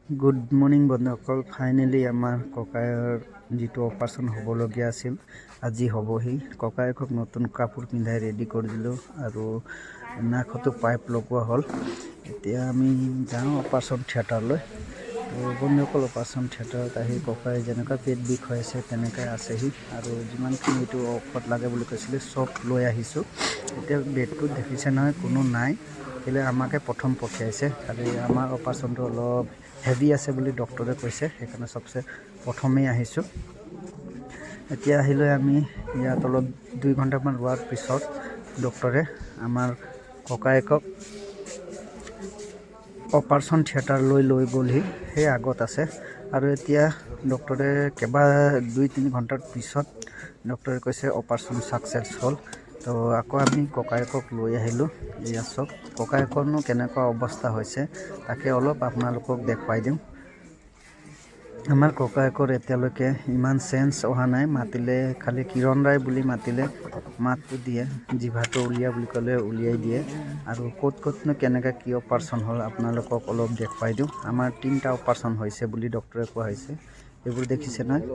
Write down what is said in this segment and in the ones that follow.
Good morning বন্ধুসকল। Finally আমাৰ ককায়ৰ যিটো অপাৰেশ্যন হ'বলগীয়া আছিল, আজি হ'বহি। ককায়েকক নতুন কাপোৰ পিন্ধাই ৰেডি কৰি দিলোঁ আৰু নাকতো পাইপ লগোৱা হ'ল। এতিয়া আমি যাওঁ অপাৰেশ্যন থিয়েটাৰলৈ। তো বন্ধুসকল, অপাৰেশ্যন থিয়েটাৰত আহি ককাই যেনেকুৱা পেট বিষ হৈ আছে, তেনেকৈ আছেহি আৰু যিমানখিনি এইটো ঔষধ লাগে বুলি কৈছিলে, চব লৈ আহিছোঁ। এতিয়া বেডটোত দেখিছে নহয়, কোনো নাই। কেলৈ আমাকে প্ৰথম পঠিয়াইছে। খালি আমাৰ অপাৰেশ্যনটো অলপ হেভি আছে বুলি ডক্টৰে কৈছে, সেইকাৰণে চবচে প্ৰথমেই আহিছোঁ। এতিয়া আহিলৈ আমি ইয়াত অলপ 2 ঘণ্টামান ৰোৱাৰ পিছত ডক্টৰে আমাৰ ককায়েকক অপাৰেশ্যন থিয়েটাৰলৈ লৈ গ'লহি। সেই আগত আছে আৰু এতিয়া ডক্টৰে কেইবা 2-3 ঘণ্টাৰ পিছত ডক্টৰে কৈছে, অপাৰেশ্যন ছাকচেছ হ'ল। তো আকৌ আমি ককায়েকক লৈ আহিলোঁ। এয়া চাওক, ককায়েকৰনো কেনেকুৱা অৱস্থা হৈছে, তাকে অলপ আপোনালোকক দেখুৱাই দিওঁ। আমাৰ ককায়েকৰ এতিয়ালৈকে ইমান চেঞ্জ অহা নাই। মাতিলে খালি কিৰণ ৰায় বুলি মাতিলে মাতটো দিয়ে, জিভাটো উলিয়া বুলি ক'লে উলিয়াই দিয়ে। আৰু ক'ত ক'তনো কেনেকৈ কি অপাৰেশ্যন হ'ল, আপোনালোকক অলপ দেখুৱাই দিওঁ। আমাৰ তিনিটা অপাৰেশ্যন হৈছে বুলি ডক্টৰে কোৱা হৈছে। এইবোৰ দেখিছে নহয়,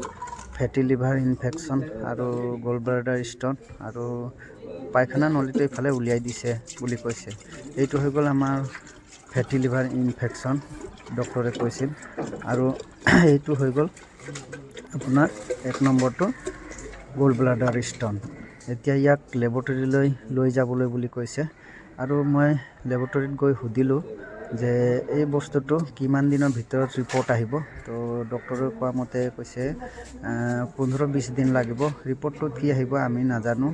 ফেটি লিভাৰ ইনফেকশ্যন আৰু গ'ল ব্লাডাৰ ষ্ট'ন আৰু পায়খানা নলীটো এইফালে উলিয়াই দিছে বুলি কৈছে। এইটো হৈ গ'ল আমাৰ ফেটি লিভাৰ ইনফেকশ্যন, ডক্টৰে কৈছিল। আৰু এইটো হৈ গ'ল আপোনাৰ 1 নম্বৰটো গ'ল ব্লাডাৰ ষ্ট'ন। এতিয়া ইয়াক লেবৰেটৰীলৈ লৈ যাবলৈ বুলি কৈছে। আৰু মই লেবৰেটৰীত গৈ সুধিলোঁ যে এই বস্তুটো কিমান দিনৰ ভিতৰত ৰিপৰ্ট আহিব। তো ডক্টৰে কোৱা মতে কৈছে 15-20 দিন লাগিব। ৰিপৰ্টটোত কি আহিব আমি নাজানো।